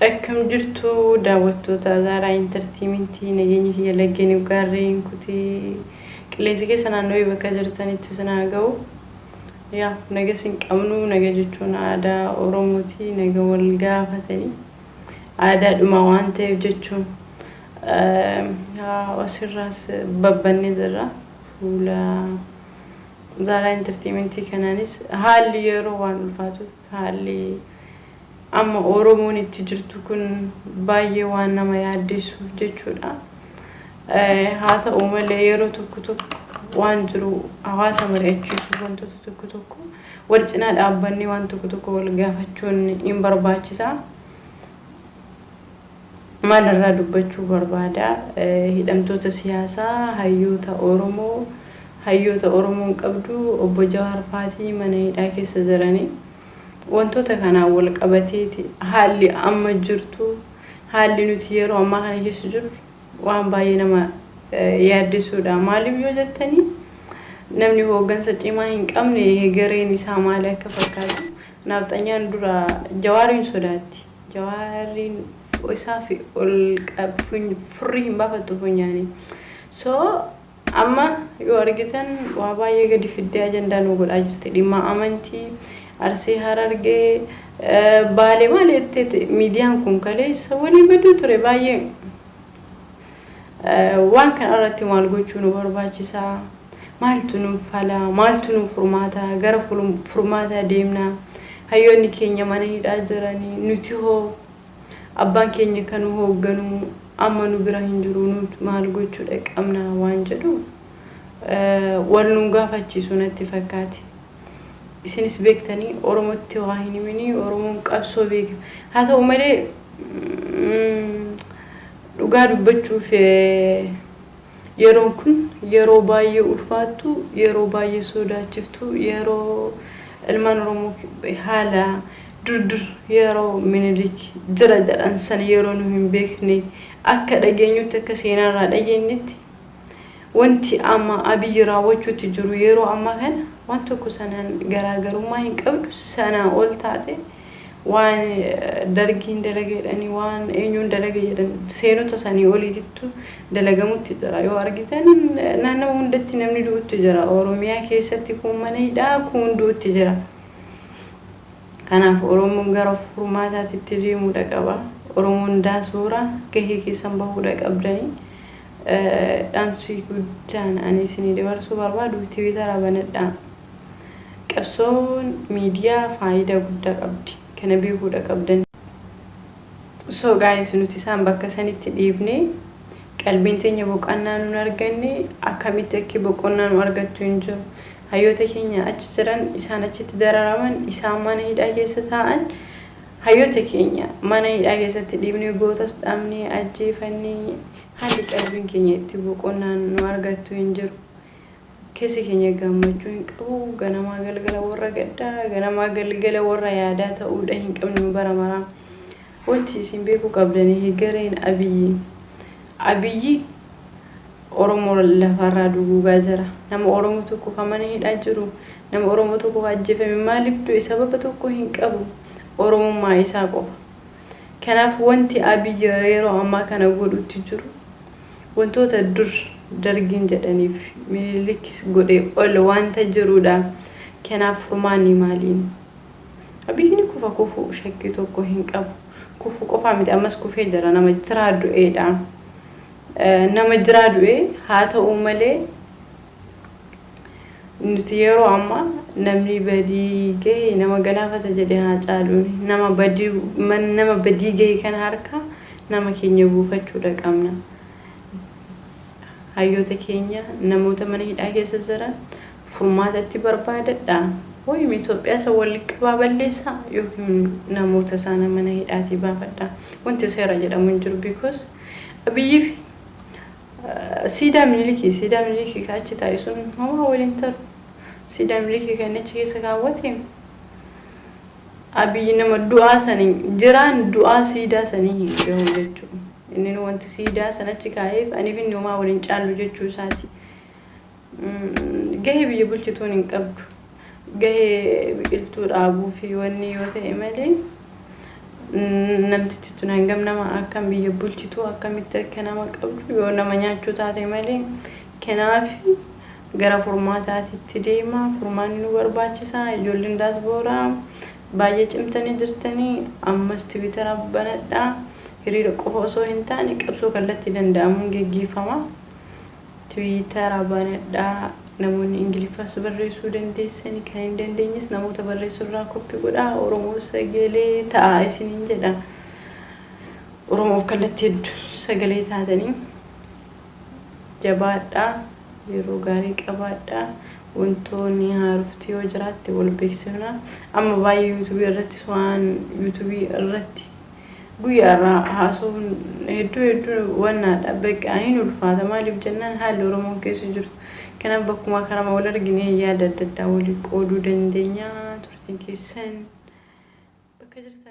Akkam jirtu daawwattoota Zaaraa Intartiimentii? Nageenya kiyya laggeeniif gaarreen kutee qilleensi keessa naannoo bakka jirtanitti isin haa ga'u. Yaa naga isin qabnu, naga jechuun aadaa Oromooti, naga wal gaafatanii aadaadhuma waan ta'eef jechuun asirraas babbannee jirra. Fuula Zaaraa Intartiimentii kanaanis haalli yeroo waan ulfaatuuf, haalli amma Oromoon itti jirtu kun baay'ee waan nama yaaddessuuf jechuudha. Haa ta'u malee, yeroo tokko tokko waan jiru hawaasa mari'achiisuuf, wantoota tokko tokko wal cinaa dhaabbannee waan tokko tokko wal gaafachuun hin barbaachisa. Maalirraa dubbachuu barbaada? Hidhamtoota siyaasaa, hayyoota Oromoo, hayyoota Oromoon qabdu, obbo Jawaar faatii mana hidhaa keessa jiranii. Wantoota kanaan wal qabateeti haalli amma jirtu, haalli nuti yeroo ammaa kana keessa jirru waan baay'ee nama yaaddessuudha. Maaliif yoo jettanii, namni hooggansa cimaa hin qabne hegereen isaa maali akka fakkaatu naafxanyaan dura Jawaariin sodaatti. Jawaariin isaa fi ol furrii hin baafattu funyaanii. So amma yoo argitan waa baay'ee gadi fiddee ajandaa nu godhaa jirti. Dhimma amantii, Arsii, Harargee, Baalee maal jetteeti miidiyaan kun kaleessa walii baduu ture baay'ee. Waan kana irratti maal gochuu nu barbaachisaa? Maaltu nuuf fala? Maaltu nuuf furmaata? Gara furmaataa deemna. Hayyoonni keenya mana hidhaa jiranii, nuti hoo abbaan keenya kan nu hoogganu amma nu bira hin jiru, nu maal gochuudha qabna waan jedhu wal nu gaafachiisu natti fakkaate. Isinis beektanii Oromootti waa hin himinii, Oromoon qabsoo beeka. Haa ta'u malee, dhugaa dubbachuuf yeroon kun yeroo baay'ee ulfaattu, yeroo baay'ee sodaachiftu, yeroo ilmaan Oromoo haala dur yeroo Minilik jira jedhan san yeroo nu hin beekne, akka dhageenyutti, akka seenaarraa dhageenyetti, wanti amma Abiyyi raawwachuutti jiru yeroo ammaa kana waan tokko sanaan garaagarummaa hin qabdu, sanaa ol taate. Waan Dargiin dalaga jedhanii, waan eenyuun dalaga jedhan, seenota sanii oliitittu dalagamutti jira. Yoo argitan naannawa hundatti namni du'utti jira. Oromiyaa keessatti kun mana hidhaa, kun du'utti jira. Kanaaf Oromoon gara furmaataatitti deemuudha qaba. Oromoon daasbooraa gahee keessan bahuudha qabdanii. Dhaamsi guddaan ani isinii dabarsuu barbaadu, Tiwiitara banadhaa. Qabsoon miidiyaa faayidaa guddaa qabdi. Kana beekuudha qabdan. So guys, nuti isaan bakka sanitti dhiibne, qalbiin teenya boqonnaa nun arganne, akkamitti akki boqonnaa nu argattu hin jiru. Hayyoota keenya achi jiran, isaan achitti dararaman, isaan mana hidhaa keessa taa'an, hayyoota keenya mana hidhaa keessatti dhiibnee, gootas dhabnee, ajjeefannee, haalli qalbiin keenya itti boqonnaa nu argattu hin jiru. Keessi keenya gammachuu hin qabu. Ganamaa galgala warra gaddaa, ganamaa galgala warra yaadaa ta'uudha hin qabnu bara maraa. Wanti isin beekuu qabdanii, hegereen Abiyyi. Abiyyi Oromoo lafarraa duguugaa jira. Nama Oromoo tokko kan mana hidhaa jiru, nama Oromoo tokko kan ajjeefame maaliif du'e? Sababa tokko hin qabu. Oromummaa isaa qofa. Kanaaf wanti Abiyyi yeroo ammaa kana godhutti jiru wantoota dur Dargiin jedhaniif Minilikis godhe ol wanta jirudha. Kanaaf furmaanni maali? Abiyyi ni kufa, kufu shakkii tokko hin qabu. Kufu qofaa miti, ammas kufee jira, nama jiraa du'eedha. Nama jiraa du'e. Haa ta'u malee, nuti yeroo ammaa namni badii gahe nama galaafata jedhe haa caaluun, nama badii gahe kana harka nama keenya buufachuudha qabna. Hayyoota keenya, namoota mana hidhaa keessa jiran furmaatatti barbaadadha. Wayim Itoophiyaa isa waliin qabaa balleessaa yookiin namoota isaana mana hidhaatii baafadha. Wanti seera jedhamu hin jiru, because Abiyyii fi siidaa Minilikii ka achi taa'e sun homaa waliin taru. Siidaa Minilikii kan achi keessa kaawwate Abiyyi nama du'aa sanii jiraan du'aa siidaa sanii hin gahu jechuudha. Inni wanti siidaa sana achi kaa'eef aniif inni homaa waliin caallu jechuu isaati. Gahee biyya bulchituun hin qabdu. Gahee biqiltuu dhaabuu fi wanni yoo ta'e malee. Namtichi tun hangam nama akkam biyya bulchitu, akkamitti akka nama qabdu yoo nama nyaachuu taate malee. Kanaaf gara furmaataatitti deema. Furmaanni nu barbaachisa. Ijoolleen daasbooraa baay'ee cimtanii jirtanii, ammas Tiwiitara banadhaa. Hiriira qofa osoo hin taane qabsoo kallattii danda'amuun geggeeffama. Tiwiitara banadhaa. Namoonni Ingiliffas barreessuu dandeessanii, kan hin dandeenyes namoota barreessuu irraa koppii godhaa. Oromoo sagalee ta'a isiniin jedha. Oromoof kallattii hedduu sagalee taatanii jabaadhaa. Yeroo gaarii qabaadhaa. Wantoonni haarofti yoo jiraatte wal beeksifna. Amma baay'ee yuutuubii irrattis, waan yuutuubii irratti guyyaa irraa haasa'uun hedduu hedduu wannaadha. Bakka hin ulfaata. Maaliif jennaan, haalli Oromoon keessa jirtu. Kanaaf bakkuma karama wal argine yaada adda addaa walii qooduu dandeenya. Turtiin keessan bakka jirtan.